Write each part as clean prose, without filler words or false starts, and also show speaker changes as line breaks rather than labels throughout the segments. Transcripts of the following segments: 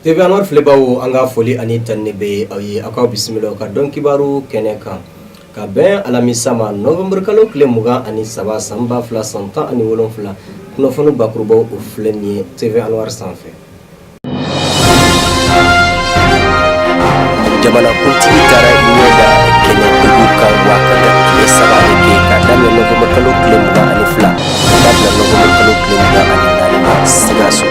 TV Anwar filɛbaaw, an ka foli ani tanuni bɛ aw ye. Aw k'aw bisimila ka don kibaru kɛnɛ kan ka bɛn alamisa ma, novembre kalo tile 23, san 2017. Kunnafoni bakurubaw, o filɛ nin ye TV Anwar sanfɛ. Jamanakuntigi taara ɲɛ da Kɛnɛdugu kan, wa kan ka tile 3 de kɛ, ka daminɛ novembre kalo tile 22 ka taa bila novembre kalo tile 24 ma Sikaso.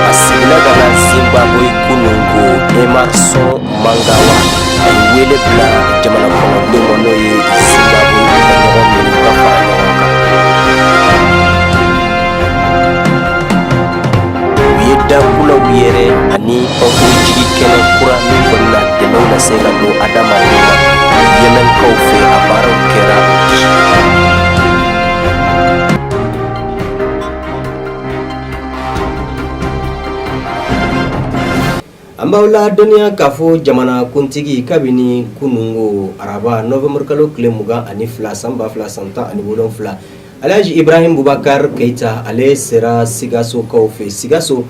A seginna ka na Zimbabwe kunun ko Emmerson Mnangagwa, a ye wele bila jamana kɔnɔdenw ma, n'o ye Zimbabwe, u ka ɲɔgɔn minɛ, u ka fara ɲɔgɔn kan. U ye dakulaw yɛrɛ ani pankurujigi kɛnɛ kura min kɔni na dɛmɛw na se ka don adamadenw ma Yɛmɛnkaw fɛ, a baaraw kɛra bi. An b'aw ladɔnniya k'a fɔ jamanakuntigi, kabini kunungo araba novembre kalo tile 22, san 2017, Alhaji Ibrahim Boubacar Keita, ale sera Sikasokaw fɛ. Sikaso,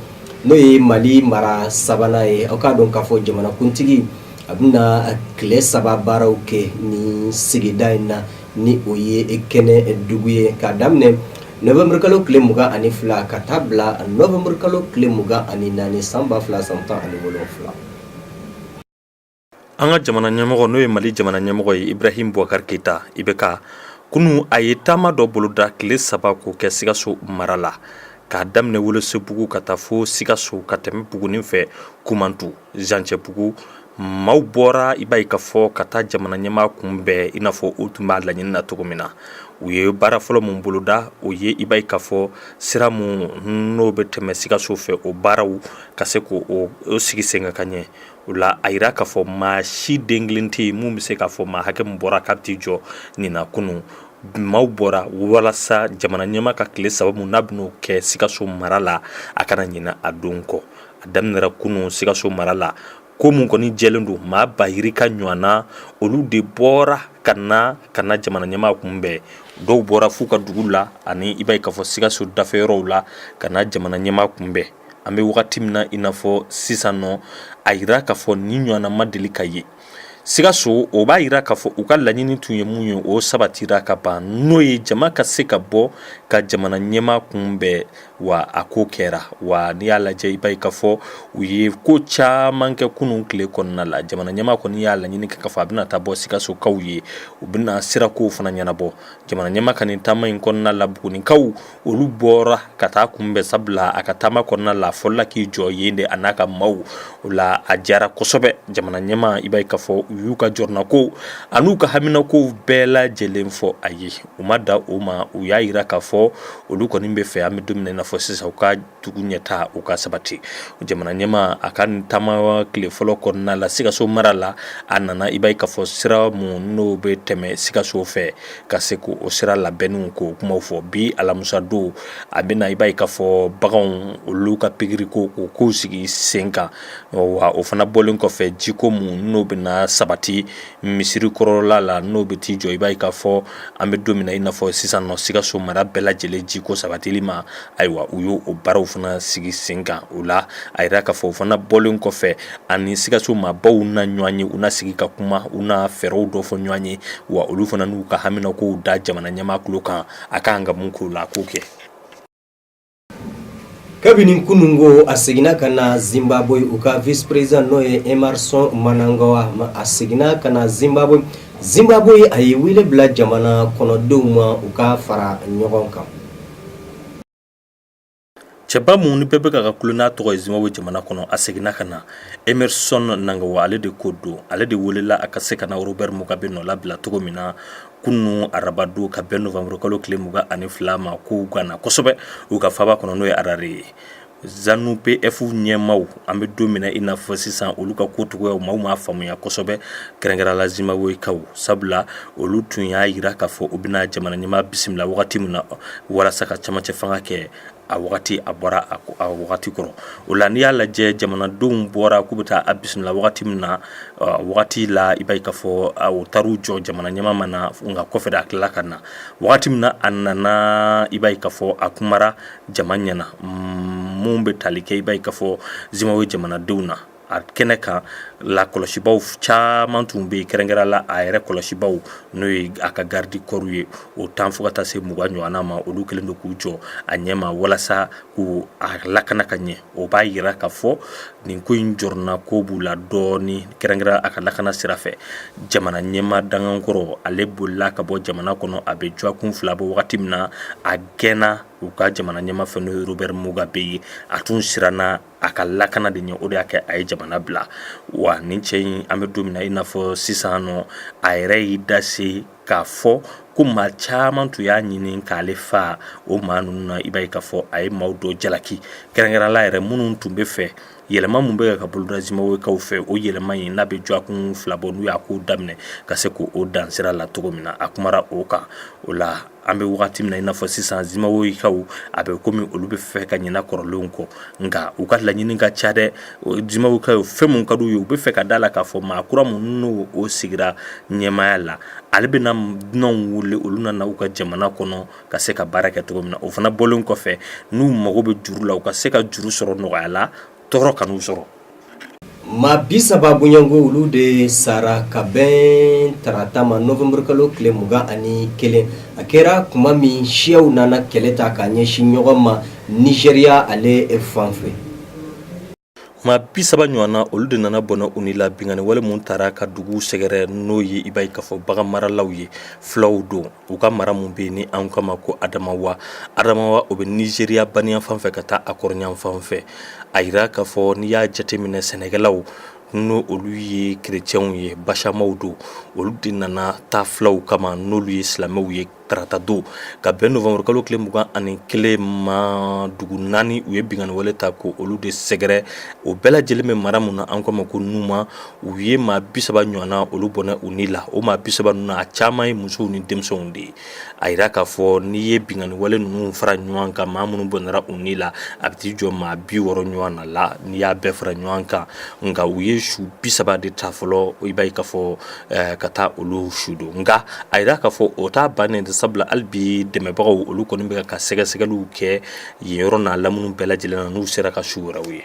n'o ye Mali mara sabanan ye. Aw k'a dɔn k'a fɔ jamanakuntigi, a bɛna tile 3 baaraw kɛ ni sigida in na, ni o ye Kɛnɛdugu ye, k'a daminɛ novembre kalo tile 22 ka taa bila novembre kalo tile 24, san 2017.
An ka jamana ɲɛmɔgɔ, n'o ye Mali jamana ɲɛmɔgɔ ye, Ibrahim Boubacar Keita, IBK, kunun a ye taama dɔ boloda tile 3 k'o kɛ Sikaso mara la, k'a daminɛ Welesebugu ka taa fo Sikaso, ka tɛmɛ Buguni fɛ, Kumantu, Zancɛbugu. Maaw bɔra, i b'a ye k'a fɔ, ka taa jamana ɲɛmaa kunbɛn i n'a fɔ u tun b'a laɲini na cogo min na. U ye baara fɔlɔ mun boloda, o ye, i b'a ye k'a fɔ, sira mun n'o bɛ tɛmɛ Sikaso fɛ, o baaraw ka se k'o sigi sen kan ka ɲɛ. O la, a yira k'a fɔ maa si den kelen tɛ yen mun bɛ se k'a fɔ maa hakɛ min bɔra k'a bɛ t'i jɔ nin na. Kunun maaw bɔra walasa jamana ɲɛmaa ka tile 3 mun n'a bɛn'o kɛ Sikaso mara la, a kana ɲinɛ a don kɔ. A daminɛra kunun Sikaso mara la. Ko mun kɔni jɛlen don, maa ba yirika ɲɔgɔn na, olu de bɔra ka na jamana ɲɛmaa kunbɛn. Dɔw bɔra f'u ka dugu la ani, i b'a ye k'a fɔ, Sikaso dafɛ yɔrɔw la ka na jamana ɲɛmaa kunbɛn. An bɛ wagati min na i n'a fɔ sisan nɔ, a yira k'a fɔ nin ɲɔgɔnna ma deli ka ye Sikaso. O b'a yira k'a fɔ u ka laɲini tun ye mun ye, o sabatira ka ban, n'o ye jama ka se ka bɔ ka jamana ɲɛmaa kunbɛn. Wa a ko kɛra. Wa n'i y'a lajɛ, i b'a ye k'a fɔ u ye ko caman kɛ kunun tile kɔnɔna la. Jamana ɲɛmaa kɔni y'a laɲini kɛ k'a fɔ a bɛna taa bɔ Sikasokaw ye, u bɛna sirakow fana ɲɛnabɔ. Jamana ɲɛmaa ka nin taama in kɔnɔna la, Bugunikaw, olu bɔra ka taa kunbɛn, sabula a ka taama kɔnɔna la, a fɔlɔla k'i jɔ yen de, a n'a ka maaw. O la, a diyara kosɛbɛ jamana ɲɛmaa. I b'a ye k'a fɔ u y'u ka jɔrɔnako an'u ka haminakow bɛɛ lajɛlen fɔ a ye. U ma da o ma, u y'a yira k'a fɔ olu kɔni bɛ fɛ, an bɛ don min na i n'a fɔ sisan, u ka dugu ɲɛtaa u ka sabati. Jamana ɲɛmaa, a ka taama tile fɔlɔ kɔnɔna la Sikaso mara la, a nana, i b'a ye k'a fɔ, sira mun n'o bɛ tɛmɛ Sikaso fɛ, ka se k'o sira labɛnniw k'o kumaw fɔ. Bi alamisa don, a bɛna, i b'a ye k'a fɔ, baganw olu ka pikiri ko, k'o kow sigi sen kan. Wa o fana bɔlen kɔfɛ, jiko mun n'o bɛna sabati misiri kɔrɔla la, n'o bɛ t'i jɔ, i b'a ye k'a fɔ, an bɛ don min na i n'a fɔ sisan nɔ, Sikaso mara bɛɛ lajɛlen jiko sabatili ma, ayiwa, u y'o baaraw fana sigi sen kan. O la, a yira k'a fɔ o fana bɔlen kɔfɛ, ani Sikaso maabaw na ɲɔgɔn ye, u na sigi ka kuma, u na fɛɛrɛw dɔ fɔ ɲɔgɔn ye. Wa olu fana n'u ka haminakow da jamana ɲɛmaa tulo kan, a ka kan ka mun k'o la, a k'o kɛ.
Kabini kunungo, a seginna ka na Zimbabwe. U ka vice-président, n'o ye Emmerson Mnangagwa, a seginna ka na Zimbabwe. Zimbabwe, a ye wele bila jamana kɔnɔdenw ma, u ka fara ɲɔgɔn kan.
Cɛba mun ni bɛɛ bɛ ka kulo n'a tɔgɔ ye Zimbabwe jamana kɔnɔ, a seginna ka na. Emmerson Mnangagwa, ale de ko don, ale de welela a ka se ka na Robert Mugabe nɔ labila cogo min na kunun arabadon, ka bɛn novembre kalo tile 22 ma. Kow ganna kosɛbɛ u ka faba kɔnɔ, n'o ye Harare ye. ZANU PF ɲɛmaw, an bɛ don min na i n'a fɔ sisan, olu ka ko cogoyaw, maaw m'a faamuya kosɛbɛ, kɛrɛnkɛrɛn la Zimbabwekaw, sabula olu tun y'a yira k'a fɔ u bɛna jamana ɲɛmaa bisimila wagati min na walasa ka camancɛ fanga kɛ, a wagati a bɔra a wagati kɔrɔ. O la, n'i y'a lajɛ, jamanadenw bɔra k'u bɛ taa a bisimila wagati min na, wagati la, i b'a ye k'a fɔ o taar'u jɔ, jamana ɲɛmaa ma na. Nka kɔfɛ de, a tilala ka na. Wagati min na a nana, i b'a ye k'a fɔ a kumara jama ɲɛna. mun bɛ tali kɛ i b'a ye k'a fɔ Zimbabwe jamanadenw na. A kɛnɛ kan lakɔlɔsibaw caman tun bɛ yen, kɛrɛnkɛrɛn la a yɛrɛ kɔlɔsibaw, n'o ye a ka garde corps ye, o 10 fo ka taa se 20 ɲɔgɔnna ma. Olu kɛlen don k'u jɔ a ɲɛma walasa k'u a lakana ka ɲɛ. O b'a jira k'a fɔ nin ko in jɔrɔna ko b'u la dɔɔni, kɛrɛnkɛrɛn a ka lakana sira fɛ. Jamana ɲɛmaa dangankɔrɔ, ale bolila ka bɔ jamana kɔnɔ a bɛ dɔgɔkun 2 bɔ wagati min na. A gɛnna u ka jamana ɲɛmaa fɛ, n'o ye Robert Mugabe ye. A tun siranna a ka lakana de ɲɛ, o de y'a kɛ a ye jamana bila. Wa nin cɛ in, an bɛ don min na i n'a fɔ sisan nɔ, a yɛrɛ y'i da se k'a fɔ ko maa caman tun y'a ɲini k'ale fa. O maa ninnu na, i b'a ye k'a fɔ a ye maaw dɔ jalaki, kɛrɛnkɛrɛn la yɛrɛ minnu tun bɛ fɛ yɛlɛma mun bɛ ka boloda Zimbabwekaw fɛ. O yɛlɛma in n'a bɛ dɔgɔkun 2 bɔ n'u y'a ko daminɛ, ka se k'o dan sira la cogo min na, a kumara o kan. O la, an bɛ wagati min na i n'a fɔ sisan, Zimbabwekaw, a bɛ komi olu bɛ fɛ ka ɲina kɔrɔlenw kɔ, nka u ka laɲini ka ca dɛ. Zimbabwekaw, fɛn mun ka d'u ye, u bɛ fɛ ka da la k'a fɔ maa kura minnu n'o o sigira ɲɛmaaya la, ale bɛna dunanw wele, olu nana u ka jamana kɔnɔ ka se ka baara kɛ cogo min na. O fana bɔlen kɔfɛ, n'u mago bɛ juru la, u ka se ka juru sɔrɔ nɔgɔya la, tɔɔrɔ kan'u sɔrɔ.
Maa 30 bɔɲɔgɔnko, olu de sara ka bɛn tarata ma, nowanburukalo tile 21. A kɛra tuma min siyaw nana kɛlɛ ta ka ɲɛsin ɲɔgɔn ma Nizeriya ale fan fɛ.
Maa 30 ɲɔgɔnna, olu de nana bɔnɛ u ni la binkanni wale mun taara ka dugu sɛgɛrɛ, n'o ye i b'a ye k'a fɔ bagan maralaw ye, fulaw don. U ka mara mun bɛ yen ni an kama ko Adamawa, Adamawa, o bɛ Nizeriya baniyan fan fɛ ka taa a kɔrɔnyan fan fɛ. A yira k'a fɔ n'i y'a jateminɛ, sɛnɛkɛlaw, n'o olu ye kerecɛnw ye, basamaw don, olu de nana taa fulaw kama, n'olu ye silamɛw ye. Tarata don ka bɛn nowanburukalo tile 21 ma, dugu naani, u ye binkanni wale ta ko olu de sɛgɛrɛ. O bɛɛ lajɛlen bɛ mara mun na an k'a ma ko Numa. U ye maa 30 ɲɔgɔnna, olu bɔnɛ u ni la. O maa 30 ninnu, a caman ye musow ni denmisɛnw de ye. A yira k'a fɔ n'i ye binkanni wale ninnu fara ɲɔgɔn kan, maa minnu bɔnɛra u ni la, a bɛ t'i jɔ maa 60 ɲɔgɔn na la n'i y'a bɛɛ fara ɲɔgɔn kan. Nka u ye su 30 de ta fɔlɔ, i b'a ye k'a fɔ ka taa olu su don. Nka a yira k'a fɔ o t'a bannen tɛ, sabula hali bi dɛmɛbagaw, olu kɔni bɛ ka sɛgɛsɛgɛliw kɛ yen yɔrɔ n'a lamini bɛɛ lajɛlen na, n'u sera ka su wɛrɛw ye.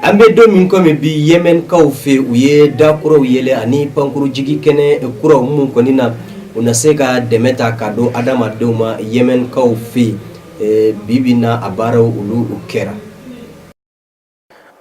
An bɛ don min komi bi, Yɛmɛnkaw fɛ, u ye da kuraw yɛlɛ ani pankurujigi kɛnɛ kuraw minnu kɔni na, u na se ka dɛmɛ ta ka don adamadenw ma Yɛmɛnkaw fɛ yen. Bi bi na, a baaraw olu kɛra.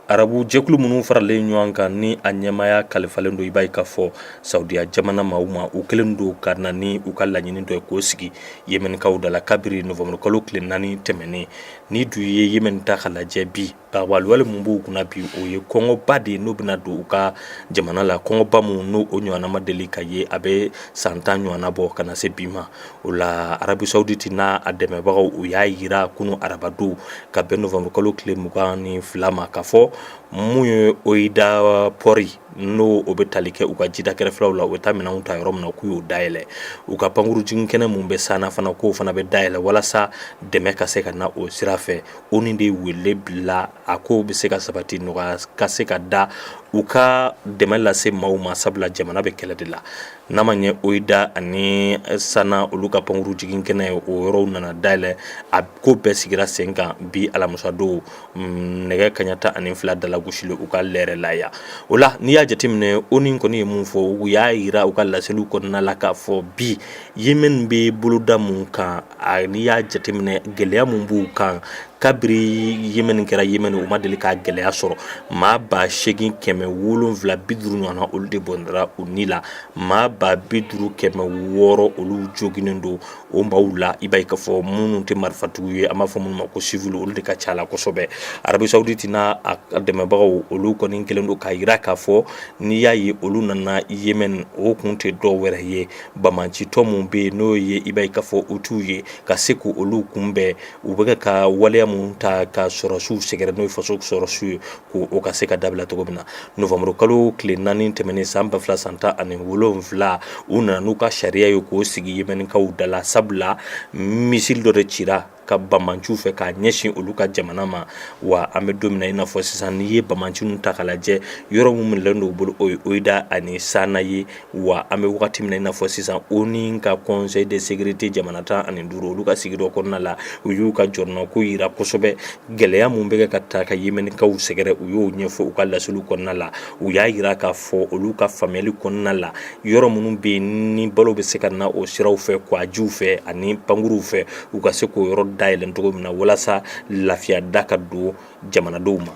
Arabu jɛkulu minnu faralen ɲɔgɔn kan, ni a ɲɛmaaya kalifalen don i b'a ye k'a fɔ Saudiya jamana maaw ma, u kɛlen don ka na ni u ka laɲini dɔ ye k'o sigi Yɛmɛnkaw da la kabiri nowanburukalo tile 4 tɛmɛnen. Ni dun ye Yɛmɛn ta ka lajɛ bi, wale mun b'u kunna bi, o ye kɔngɔba de ye n'o bɛna don u ka jamana la, kɔngɔba mun n'o o ɲɔgɔnna ma deli ka ye a bɛ san 10 ɲɔgɔnna bɔ ka na se bi ma. O la, Arabi Saoudite n'a a dɛmɛbagaw, u y'a yira kunun arabadon ka bɛn nowanburukalo tile 22 ma k'a fɔ mun ye Hodeïda port, n'o o bɛ tali kɛ u ka jida kɛrɛfɛlaw la, u bɛ taa minɛnw ta yɔrɔ min na, k'u y'o dayɛlɛ. U ka pankurujigin kɛnɛ mun bɛ Sana fana, k'o fana bɛ dayɛlɛ walasa dɛmɛ ka se ka na o sira fɛ. ONU de wele bila a ko bɛ se ka sabati, nɔgɔya ka se ka da u ka dɛmɛ lase maaw ma, sabula jamana bɛ kɛlɛ de la. N'a ma ɲɛ Hodeïda ani Sana, olu ka pankurujigin kɛnɛ, o yɔrɔw nana dayɛlɛ, a ko bɛɛ sigira sen kan bi alamisadon nɛgɛ kaɲa 12 dalagosili u ka lɛrɛ la yan. O la, n'i y'a jateminɛ, ONU kɔni ye mun fɔ? U y'a yira u ka laseliw kɔnɔna la k'a fɔ bi Yémen bɛ boloda mun kan, n'i y'a jateminɛ gɛlɛya mun b'u kan, kabiri Yémen kɛra Yémen, u ma deli k'a gɛlɛya sɔrɔ. Maa 8750 ɲɔgɔnna, olu de bɔnɛra u ni la. Maa 50,600, olu joginnen don. O maaw la, i b'a ye k'a fɔ minnu tɛ marifatigiw ye, an b'a fɔ minnu ma ko civil, olu de ka ca la kosɛbɛ. Arabie Saoudite n'a dɛmɛbagaw, olu kɔni kɛlen don k'a yira k'a fɔ n'i y'a ye olu nana Yémen, o kun tɛ dɔw wɛrɛ ye, banbaancitɔn mun bɛ yen, n'o ye i b'a ye k'a fɔ Houthiw ye, ka se k' olu kunbɛn. U bɛ ka waleya mun ta ka sɔrɔsiw sɛgɛrɛ, n'o ye faso sɔrɔsiw ye, ko o ka se ka dabila cogo min na. Novembre kalo tile 4 tɛmɛnen san 2017, u nana n'u ka sariya ye k'o sigi Yémenkaw da la, sabula missile dɔ de cira. ka banbaanciw fɛ k'a ɲɛsin olu ka jamana ma. Wa an bɛ don min na i n'a fɔ sisan, n'i ye banbaanci ninnu ta k'a lajɛ, yɔrɔ min minɛlen don u bolo, o ye Oyida ani Sana ye. Wa an bɛ wagati min na i n'a fɔ sisan, ONU ka Conseil de sécurité jamana 15, olu ka sigi dɔ kɔnɔna la, u y'u ka jɔrɔnako yira kosɛbɛ. Gɛlɛya mun bɛ kɛ ka taa ka Yemenikaw sɛgɛrɛ, u y'o ɲɛfɔ u ka laseliw kɔnɔna la. U y'a yira k'a fɔ olu ka faamuyali kɔnɔna la, yɔrɔ minnu bɛ yen ni balo bɛ se ka na o siraw fɛ, kwajiw fɛ ani pankuruw fɛ, u ka se k'o yɔrɔ dayɛlɛn cogo min na walasa lafiya da ka don jamanadenw ma.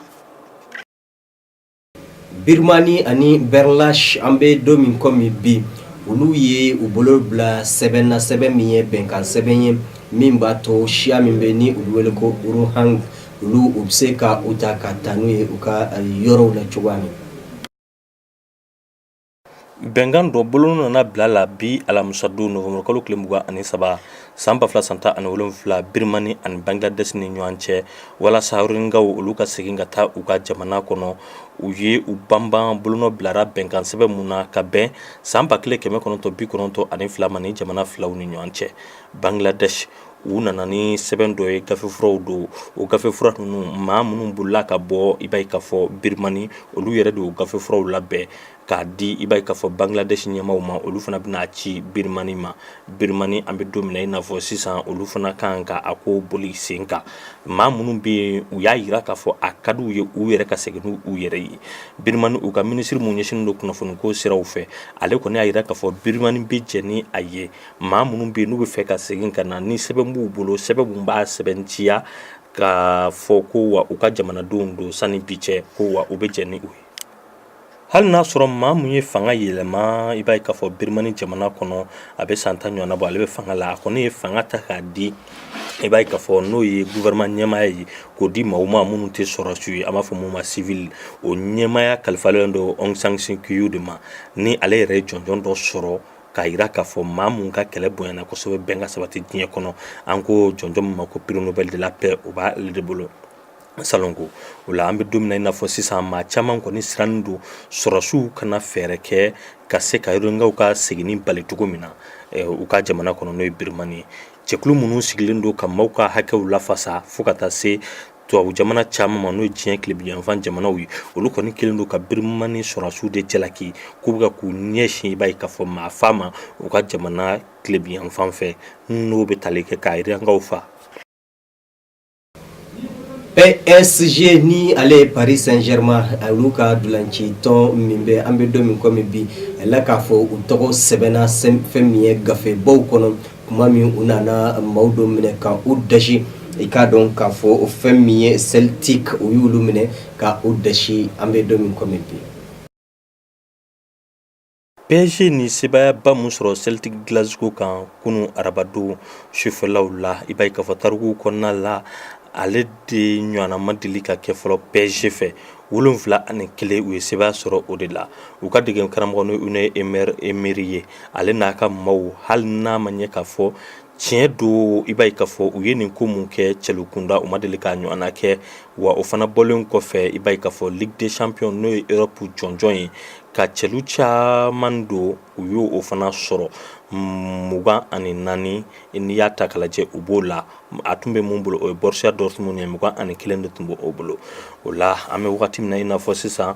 Birmanie ani Bangladesh, an bɛ don min komi bi, olu ye u bolo bila sɛbɛn na, sɛbɛn min ye bɛnkan sɛbɛn ye min b'a to siya min bɛ ni u bɛ wele ko Rohingya, olu u bɛ se ka u ta ka taa n'u ye u ka yɔrɔw la cogoya min.
Bɛnkan dɔ bolo nana bila la bi alamisadon novembre kalo tile 23 san 2017 Birmanie ani Bangladesh ni ɲɔgɔn cɛ, walasa Rohingyaw olu ka segin ka taa u ka jamana kɔnɔ. U ye u banban bolonɔ bilara bɛnkan sɛbɛn mun na ka bɛn san 1992 ma ni jamana filaw ni ɲɔgɔn cɛ. Bangladesh, u nana ni sɛbɛn dɔ ye, gafefuraw don. O gafefura ninnu, maa minnu bolila ka bɔ, i b'a ye k'a fɔ Birmanie, olu yɛrɛ de y'o gafefuraw labɛn k'a di, i b'a ye k'a fɔ Bangladesh ɲɛmaaw ma. Olu fana bɛna ci Birmanie ma. Birmanie, an bɛ don min na i n'a fɔ sisan, olu fana kan ka a ko boli sen kan. Maa minnu bɛ yen, u y'a yira k'a fɔ a ka d'u ye u yɛrɛ ka segin n'u u yɛrɛ ye. Birmanie, u ka minisiri mun ɲɛsinnen don kunnafoniko siraw fɛ, ale kɔni y'a yira k'a fɔ Birmanie bɛ jɛn ni a ye, maa minnu bɛ yen n'u bɛ fɛ ka segin ka na, ni sɛbɛn b'u bolo, sɛbɛn mun b'a sɛbɛntiya k'a fɔ ko wa u ka jamanadenw don sani bi cɛ, ko wa u bɛ jɛn ni u ye. Hali n'a sɔrɔ maa mun ye fanga yɛlɛma, i b'a ye k'a fɔ Birmanie jamana kɔnɔ, a bɛ san 10 ɲɔgɔnna bɔ ale bɛ fanga la. A kɔni ye fanga ta k'a di, i b'a ye k'a fɔ n'o ye gouvernement ɲɛmaaya ye, k'o di maaw ma minnu tɛ sɔrɔdasiw ye, an b'a fɔ mun ma civil. O ɲɛmaaya kalifalen don Aung San Suu Kyi de ma, ni ale yɛrɛ ye jɔnjɔn dɔ sɔrɔ k'a yira k'a fɔ maa mun ka kɛlɛ bonyana kosɛbɛ bɛn ka sabati diɲɛ kɔnɔ. An ko jɔnjɔn min ma ko prix Nobel de la paix, o b'ale de bolo salonko. O la, an bɛ don min na i n'a fɔ sisan, maa caman kɔni sirannen don sɔrɔdasiw kana fɛɛrɛ kɛ ka se ka Rohingyaw ka seginni bali cogo min na u ka jamana kɔnɔ, n'o ye Birmanie ye. Jɛkulu minnu sigilen don ka maaw ka hakɛw lafasa, fo ka taa se tubabu jamana caman ma, n'o ye diɲɛ tilebinyanfan jamanaw ye, olu kɔni kɛlen don ka Birmanie sɔrɔdasiw de jalaki k'u bɛ ka k'u ɲɛsin, i b'a ye k'a fɔ maa fa ma u ka jamana tilebinyanfan fɛ, n'o bɛ tali kɛ ka Rohingyaw fa.
PSG, ni ale ye Paris Saint-Germain, olu ka dulanci tɔn min bɛ, an bɛ don min komi bi, la k'a fɔ u tɔgɔ sɛbɛnna fɛn min ye gafebaw kɔnɔ, tuma min u nana maaw dɔ minɛ ka u dasi. I k'a dɔn k'a fɔ fɛn min ye Celtic, u y'olu minɛ ka u dasi, an bɛ don min komi bi.
PSG ni sebaayaba mun sɔrɔ Celtic Glasgow kan kunu arabadon sufɛlaw la, i b'a ye k'a fɔ tariku kɔnɔna la, ale de ɲɔgɔnna ma deli ka kɛ fɔlɔ PSG fɛ. 7-1, u ye sebaaya sɔrɔ o de la. U ka dege karamɔgɔ, n'o Unai Emery ye, ale n'a ka maaw, hali n'a ma ɲɛ k'a fɔ tiɲɛ don, i b'a ye k'a fɔ u ye nin ko mun kɛ cɛlu kunda, u ma deli k'a ɲɔgɔnna kɛ. Wa o fana bɔlen kɔfɛ, i b'a ye k'a fɔ Ligue des champions, n'o ye Europe jɔnjɔn ye, ka cɛlu caman don, u y'o o fana sɔrɔ, 24. N'i y'a ta k'a lajɛ, u b'o la. A tun bɛ mun bolo, o ye Borussia Dortmund ye, 21 de tun b'o bolo. O la, an bɛ wagati min na i n'a fɔ sisan,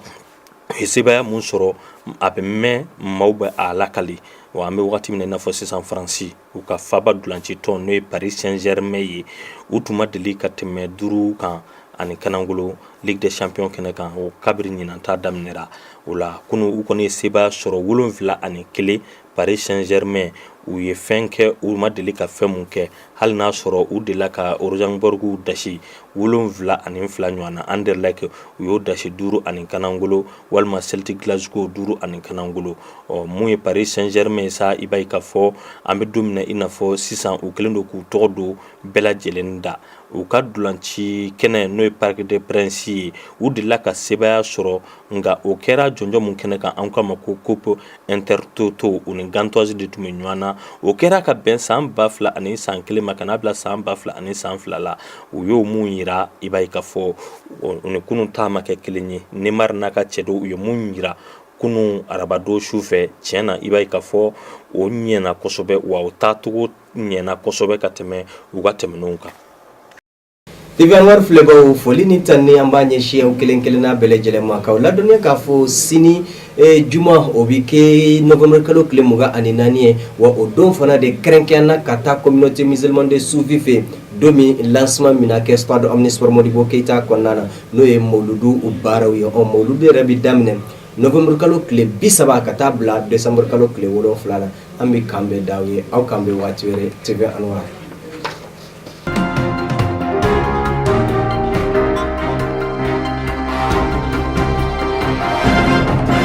u ye sebaaya mun sɔrɔ, a bɛ mɛn maaw bɛ a lakali. Wa an bɛ wagati min na i n'a fɔ sisan, Faransi, u ka faba dulanci tɔn, n'o ye Paris Saint-Germain ye, u tun ma deli ka tɛmɛ 5 kan ani kanangolo Ligue des champions kɛnɛ kan o kabiri ɲinan ta daminɛra. O la, kunu u kɔni ye sebaaya sɔrɔ 7-1. Paris Saint-Germain, u ye fɛn kɛ u ma deli ka fɛn mun kɛ, hali n'a sɔrɔ u delila ka Rosenborg dasi 7-2 ɲɔgɔn na. Anderlecht, u y'o dasi 5 ani kanangolo, walima Celtic Glasgow 5 ani kanangolo. Ɔ mun ye Paris Saint-Germain sa, i b'a ye k'a fɔ an bɛ don min na i n'a fɔ sisan, u kɛlen don k'u tɔgɔ don bɛɛ lajɛlen da. U ka dulanci kɛnɛ, n'o ye Parc des Princes ye, u delila ka sebaaya sɔrɔ, nka o kɛra jɔnjɔn mun kɛnɛ kan, an k'a ma ko Coupe Intertoto, u ni Gantoise de tun bɛ ɲɔgɔn na. O kɛra ka bɛn san 2001 ma ka n'a bila san 2002 la. U y'o mun yira, i b'a ye k'a fɔ u ni kunun ta ma kɛ kelen ye. Neymar n'a ka cɛdenw, u ye mun yira kunun arabadon su fɛ, tiɲɛ na, i b'a ye k'a fɔ o ɲɛna kosɛbɛ, wa o taacogo ɲɛna kosɛbɛ ka tɛmɛ u ka tɛmɛnenw kan.
TV Anwar filɛbaw, foli ni tanuni an b'a ɲɛsin aw kelen kelenna bɛɛ lajɛlen ma, k'aw ladɔnniya k'a fɔ sini juma, o bɛ kɛ novembre kalo tile 24 ye. Wa o don fana de kɛrɛnkɛrɛnna ka taa communauté musulmane de soufi fɛ don min, lancement min na kɛ stade Omnisport Modibo Keyita kɔnɔna na, n'o ye mawuludu baaraw ye. Ɔ mawuludu yɛrɛ bɛ daminɛ novembre kalo tile 30 ka taa bila décembre kalo tile 7 la. An bɛ kan bɛɛ d'aw ye, aw kan bɛ waati wɛrɛ, TV Anwar.